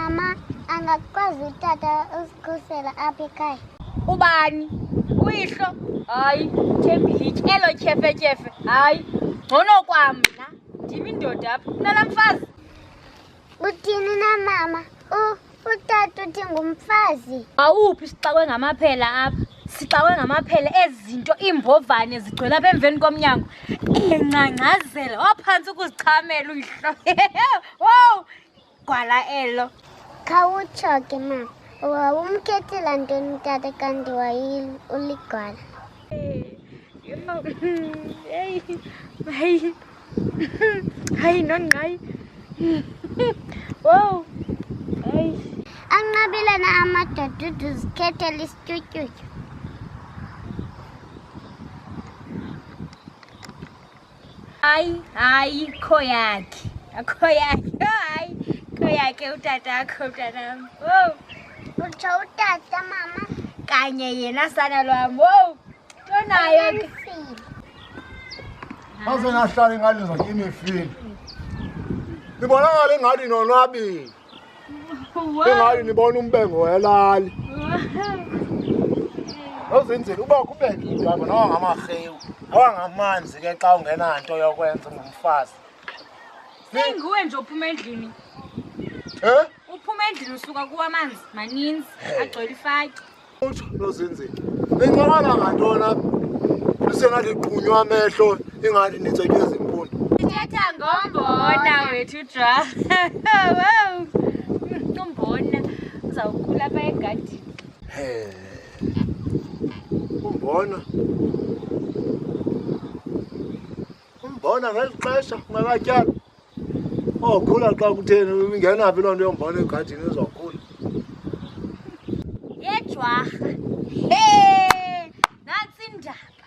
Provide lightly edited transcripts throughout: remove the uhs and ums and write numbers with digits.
Mama, angakwazi utata usikhusela apha ekhaya. Ubani? Uyihlo? Hayi, thembilitye elo tyhefetyhefe. Hayi, ngcono kwamna. Ndim indoda apha. Mna mfazi. Uthini na mama? Utata uthi ngumfazi. Awuphi sixakwe ngamaphela apha? Sixakwe ngamaphela ezi zinto iimbovane zigcwele apha emveni komnyango. Engcangcazela waphantsi ukuzichamela uyihlo. Wow! Gwala elo. Khawutsho ke mama. Wawumkhethela ntoni tata kanti uligwala? Hey, hayi. Hayi nongqayi. Wow. Hayi. Anqabile na amadoda ude uzikhethela isityutyutyu. Hayi, hayi kho yakhe. Akho yakhe. Hayi, kho yakhe utatakho mntanam. Wow. Utsho utata mama. Kanye yena sana lwam. Wow. Ntonayo ke. Aze nahlala ingathi nizotya imifino. Nibonakala ingathi nonwabile. Ingathi nibona umbengo welali. Nozinzile uba kubeke into apha noba ngamarhewu, noba ngamanzi ke xa ungenanto yokwenza ungumfazi. Senguwe nje uphuma endlini. Eh? Uphuma endlini usuka kuwa amanzi maninzi agcwele ifaki. Utsho nozinzile. Nincokola ngantoni apha? Lisengathi liqhunywa amehlo ingathi nitsetywe zimpundu. Sithetha ngombona wethu dra. Wow. Umbona uzawukhula apha egadini. He. Umbona. Umbona ngeli xesha ungekatyali. Okhula xa kutheni ingena phi loo nto yombona egadini izokhula. Yejwarha. He! Nantsi indaba.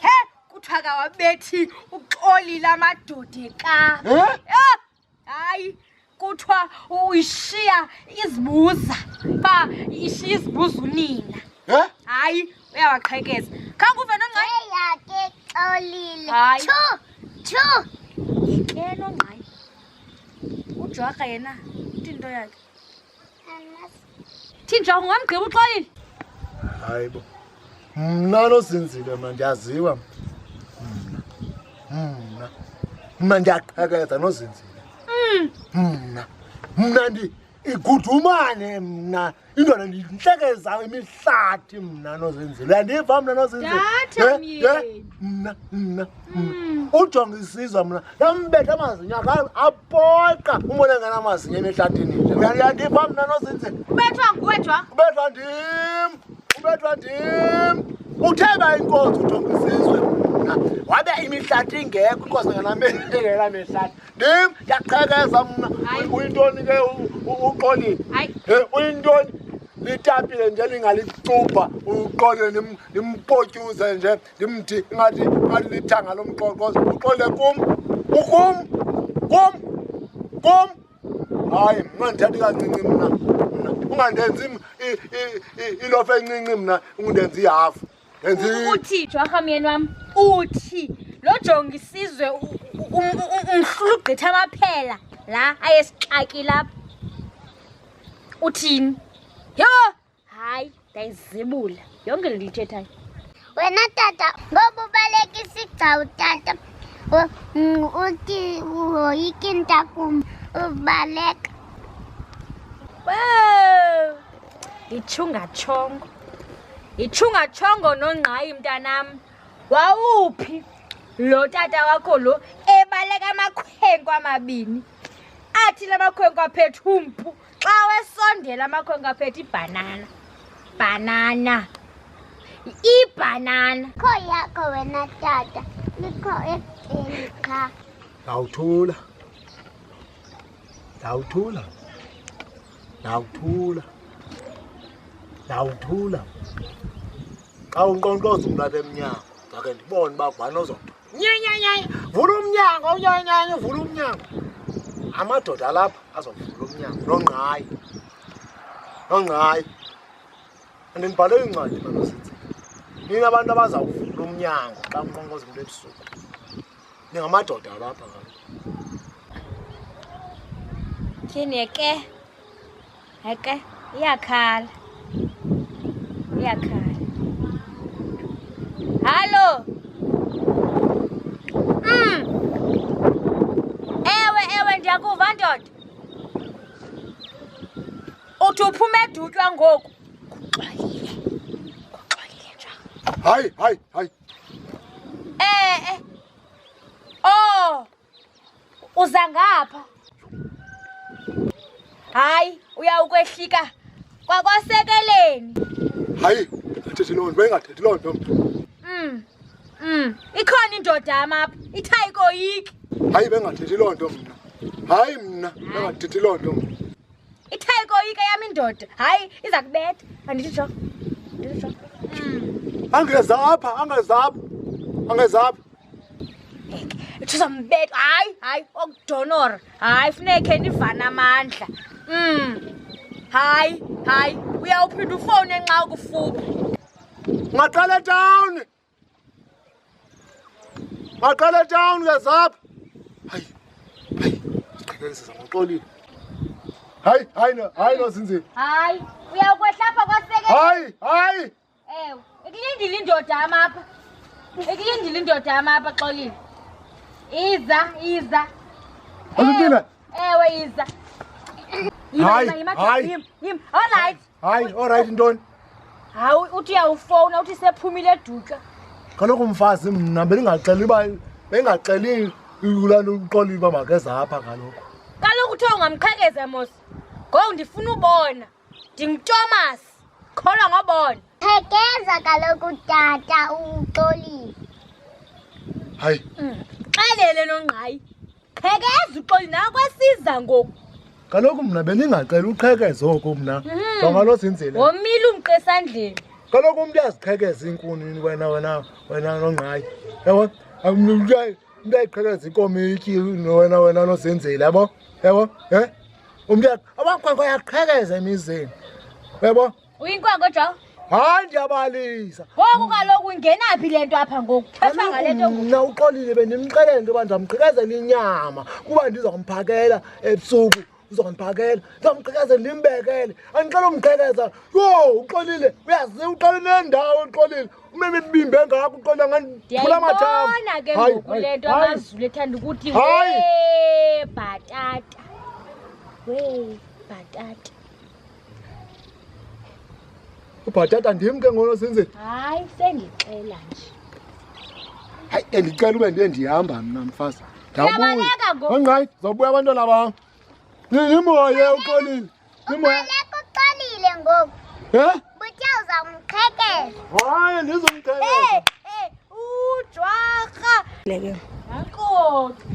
He, kuthiwa kawabethi uxolile amadoda eKapa. Eh? Ah, hayi, kuthiwa uyishiya izibuza. Ba ishiya izibuza unina. Eh? Hayi, uyawaqhekeza. Khange uve nongqayi? Eyake xolile. Hayi. Tshu, tshu. Yeke nongqayi. Ujwarha yena uthi into yakhe. Andimazi. Thinjwa ungamgqiba uxolile? Hayi bo. Mna nozinzile mna ndiyaziwa mna. Mna. Mna ndiyaqhekeza nozinzile. Mna. Mna ndi igudumane mna. Indoda ndintlekeza imihlathi mna nozinzile. Uyandiva mna nozinzile? Datha, Eh, myeni. eh, Mna, mna, mna. Ujonga isizwe mna. Ndambetha amazinyo akhe apoqa. Umbone ngenamazinyo emihlathini nje. Uyandiva mna nozinzile? Ubethwa nguwe jwa. Ubethwa ndim, ubethwa ndim. Uthe ba inkosi ujonga isizwe mna. Wabe imihlathi ingekho inkosi ngenamihlathi. Ndim ndiyaqhekeza mna. Hayi. Uyintoni ke uxolile? Hayi. Eh, uyintoni? Litapile nje lingalicupha uxolile nimpotyuze nje ndimthi ingathi ingathi lithanga lomqoqozo. Uxolile kum, ukum, kum, kum. Hayi, mna ndithatha kancinci mna. Mna ungandenzi ilofu encinci mna, undenze ihafu. Ndenze Uthi jwarha myeni wam, uthi lo jonga isizwe umhlula ugqitha amaphela la ayesixakile apha. Uthini? Yho! Hayi, ndayizibula yonke le nto uyithethayo. Wena tata, ngoba ubaleka isigcawu tata. Uthi woyika intakum ubaleka. Wow! Itshungatshongo. Itshungatshongo nongqayi mntanam. Wawuphi lo tata wakho lo ebaleka amakhwenkwe amabini? Athi la makhwenkwe aphethe umpu. Xa wesondela amakhwenkwe aphethe ibhanana. Bhanana. Ibhanana. Kho yakho wena tata, likho ekutyeni qha. Ndawuthula. Ndawuthula. Ndawuthula. Ndawuthula. Xa unkqonkqoza umntu apha emnyango, ndake ndibone uba ngubani ozothi. Nyenyenyenye, vula umnyango, unyenyenye, vula umnyango. Amadoda alapha azovula umnyango. Nongqayi. Nongqayi. Andinibhalele incwadi mna nozinzile. Nina abantu abazawuvula umnyango xa unkqonkqoza umntu ebusuku. Ningamadoda alapha kaloku. Tyhini ke. Heke iyakhala. Iyakhala. Hallo. Ewe ewe ndiyakuva ndoda. Uthi uphuma edutywa ngoku. Kuxolile. Kuxolile nja. Hayi hayi hayi. Eh. Oh. Uza ngapha. Hayi, uyawukwehlika kwakwasekeleni. Hayi, athethi loo nto, bengathethi loo nto. Ikhona indoda yam apha, ithi ayikoyiki. Hayi, bengathethi loo nto mna. Hayi mna, bengathethi loo nto mna. Ithi ayikoyika yam indoda. Hayi, iza kubetha. Andithi jo. Andithi jo. Angeza apha, angeza apha. Angeza apha. Ithi uzombetha. Hayi, hayi, okudonora. Hayi, funeke nivane amandla. Hayi, hayi, uyawuphinda ufowune nxa ukufuphi. Ungaqala etawuni. Ungaqala etawuni ke zapha. Hayi, hayi, siqhekelisa ngoxolile. Hayi, hayi no, hayi no Zinzile. Hayi, uyawukwehla apha kwasekele. Hayi, hayi. Ewe, ikulindile indoda yam apha. Ikulindile indoda yam apha, Xolile. Iza, iza. Zinzile. Ewe, iza. Hayi, hayi. All right. Hayi, all right ntoni? Hayi, uthi uyawufowuna uthi sephumile edutywa. Kaloku mfazi mna bendingaxeli uba bengaxeli ulaa nto uxolile uba makeze apha kaloku. Kaloku uthe ungamqhekeza mos. Ngoku ndifuna ubona. NdinguTomas. Kholwa ngobona. Qhekeza kaloku tata uxolile. Hayi. Xelele noNgqayi. Qhekeza uxolile nakwesiza ngoku. Kaloku mna bendingaxeli uqhekeza oku mna. Jonga lo Zinzile. Womile umqe esandleni. Kaloku umntu uyaziqhekeza iinkuni wena wena wena noNgqayi. Yabo? Umntu uyayiqhekeza ikomityi wena wena noZinzile, yabo? Yabo? Eh? Umntu abakhwenkwe uyaqhekeza emizini. Yabo? Uyinkwenkwe jo? Hayi ndiyabalisa. Ngoku kaloku ingena phi le nto apha ngoku? Thethwa ngale nto ngoku. Mna uxolile bendimxelele into yoba ndizamqhekezela inyama kuba ndizamphakela ebusuku. Uzondiphakela, ndizamqhekezela ndimbekele. Andixela umqhekeza. Yho, uxolile, uyazi uxolile nendawo uxolile. Umeme ibimbe ngakho uxolile ngandiphula amathambo. Ndiyayibona ke ngoku le nto amaZulu ethanda ukuthi Hayi. wee bhatata. Wee bhatata. Ubhatata ndim ke ngono Zinzile. Hayi, sendixela nje. Hayi, bendicela ube ndiye ndihamba mna mfazi. Ndawubuya. Uyabaleka ngoku. Ongqayi, ndizawubuya abantwana bam. Nimhoye uxolile. Nimhoye. Ubaleka uxolile ngoku. Eh? Butya uzamqhekeza. Hayi, ndizomqhekeza. Hey, ujwarha. Nankosi.